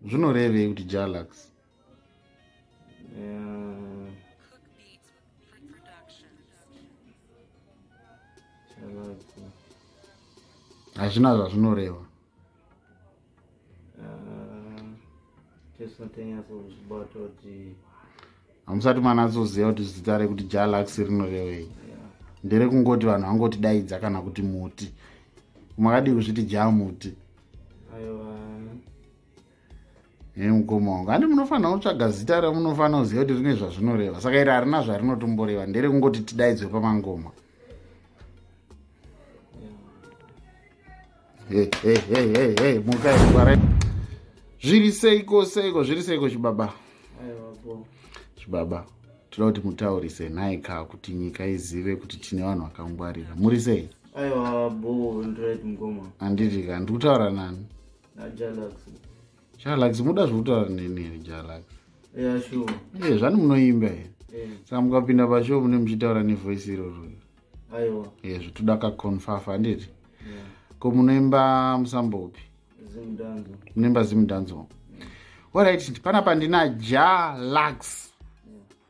Zvinorevei kuti Jalax? Hazvina zvazvinoreva. Hamusati manatsoziva kuti zita rekuti Jalax rinorevei. Nderekungoti vanhu vangotidaidza kana kuti muti. Makadii kuzviti jamuti? Mukoma wangu, handi munofanira kutsvaga zita ramunofanira kuziva kuti rine zvazvinoreva. Saka iri harina zvarinotomboreva, nderekungoti tidaidzwe pamangoma. Hey, hey, hey, hey, hey, mukai ngwarai. Zviri seiko seiko, zviri seiko chibaba? Chibaba, toda kuti mutaurise nhaika kuti nyika izive kuti tine vanhu vakangwarira. Muri sei? Aiwa, bo ndiright mukoma. Handiti ka, ndiri kutaura nani? NaJalax. Jalax, muda zvekutaura neni here Jalax? Yeah, sure. Eh, zvani munoimba here? Saka mukapinda pashow mune muchitaura nevoice iroro. Aiwa. Eh, zvotoda kaconfafa, handiti? Yeah. Ko munoimba musambo upi? Zimdanzo. Munoimba Zimdanzo. Alright, panapa ndina Jalax.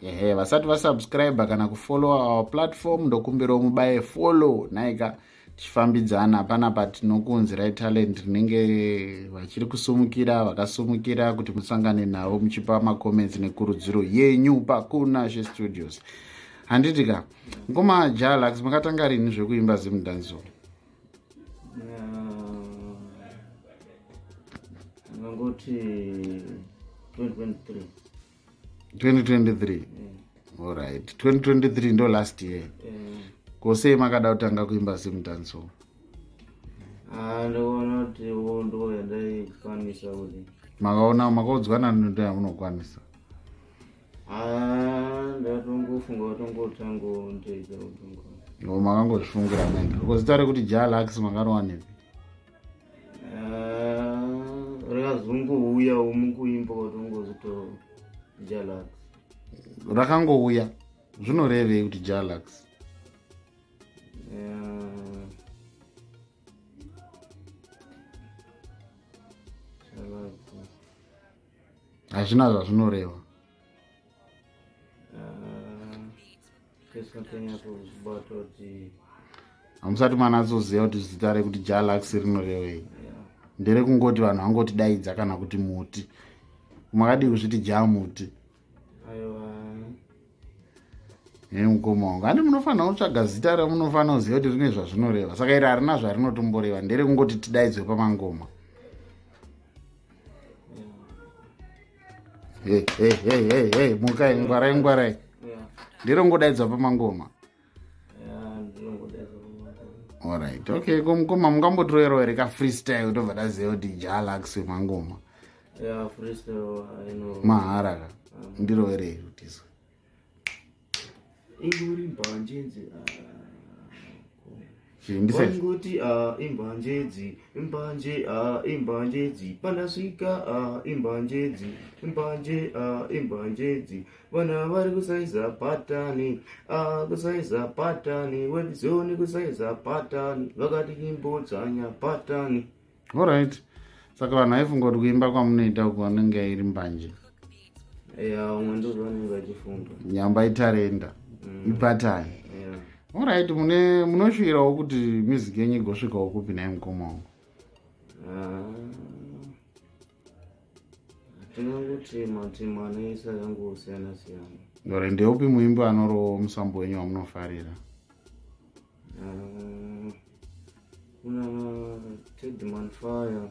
Ehe, vasati vasubscribe kana kufollow our platform, ndokumbirawo mubaye follow nhaika tichifambidzana. Panapa tinokuunzirai talent rinenge vachiri kusumukira, vakasumukira, kuti musangane navo muchipa macomments nekurudziro yenyu paKunashe Studios. Handiti ka, ngoma Jalax, makatanga rini zvekuimba Zimdanzo? Ngangoti 2023. 2023? Alright, 2023 ndo last year. Ko sei makada kutanga kuimba Zimdanzo? Ndikuona kuti ndo yandaikwanisa kuti. Makaona, makaudzwa nani ndo yamunokwanisa? Ndatongofunga kutongotango ndoita kutongo. O, makangozvifungira mega. Ko zita rekuti Jalax makarowanepi? Rakazongouyawo mukuimba kwatongozito Jalax. Rakangouya. Zvinorevei kuti Jalax? Jalax. Hazvina zvazvinoreva. Tisatonyatsouzvibata kuti. Hamusati manatsoziva kuti zita rekuti Jalax rinorevei. Nderekungoti vanhu vangotidaidza kana kuti muti. Makadii kuzviti jamuti? Aiwa. Mukoma wangu, handi munofanira kutsvaga zita ramunofanira kuziva kuti rine zvazvinoreva. Saka iri harina zvarinotomboreva, nderekungoti tidaidzwe pamangoma. Hey, hey, hey, hey, hey, mukai, ngwarai, ngwarai. Nderengodaidzwa pamangoma. Ndinongodaidzwa. Alright, okay. Ko mukoma, mungambotiroyerawo here ka freestyle, tobva taziva kuti Jalax wemangoma? Yeah, freestyle ino. Mahara ka, ndiroverei kutiso. Ingori mbanjenzi. Chii? Ngoti imbanjedzi, imbanje, imbanjedzi, pandasvika, imbanjedzi, imbanje, imbanjedzi, vana vari kusaiza patani, kusaiza patani, webizoni kusaiza patani, vakati imbodzvanya patani. Alright, saka vanhu vaifunga kuti kuimba kwamunoita uku vanenge iri mbanje? Ya, umwe ndozvanenge achifunga. Nyamba itarenda, ipatani. Yeah. Alright, mune munoshuvirawo kuti music yenyu igosvikawo kupi naye mukoma wangu? Tinongoti matimu anoisa akangosiyana siyana. Ore, ndeupi muimbi anorowo musambo wenyu wamunofarira? Kuna Tedman Fire.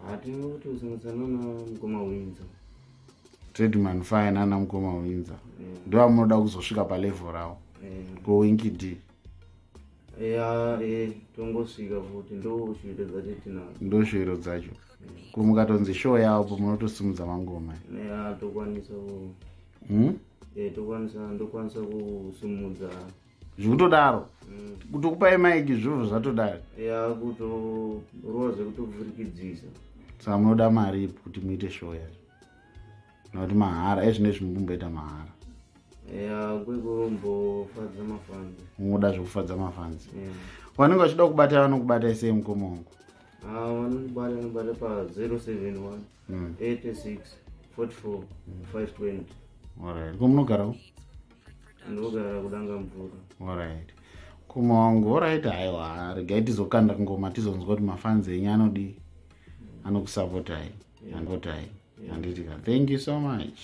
Hatingoti kusanganisana namukoma Windsor. Tedman Fire nana mukoma Windsor ndovamunoda kuzosvika palevel ravo? Ko Winky D? Ya, tongosvika futi, ndo shuviro dzacho tinadzo. Ndo shuviro dzacho. Ko mukatonzi show yavo, munotosimudza mangoma? Ya, tokwanisa ku tokwanisa, ndokwanisa kusimudza. Zvekutodaro? Kuti kupai maiki zvibvo zvatodaro? Ya, kutorova zvekutopfurikidzisa. Saka munoda mari ipi kuti muite show yacho, nokuti mahara ezvinezvi mukumboita mahara? Ya, kwekumbofadza mafanzi. Munoda zvekufadza mafanzi. Vanenge vachida kubata, vanokubatai sei mukoma wangu? Ah, vanondibata nobata pa 071 86 44 520. Alright, ko munogarawo? Ndogara kudanga mvura. Alright, kuma wangu. Alright, haiwa, regai tizokanda ngoma, tizonzwa kuti mafans enyu anodii, anokusapotai, andotai, handitika? Thank you so much.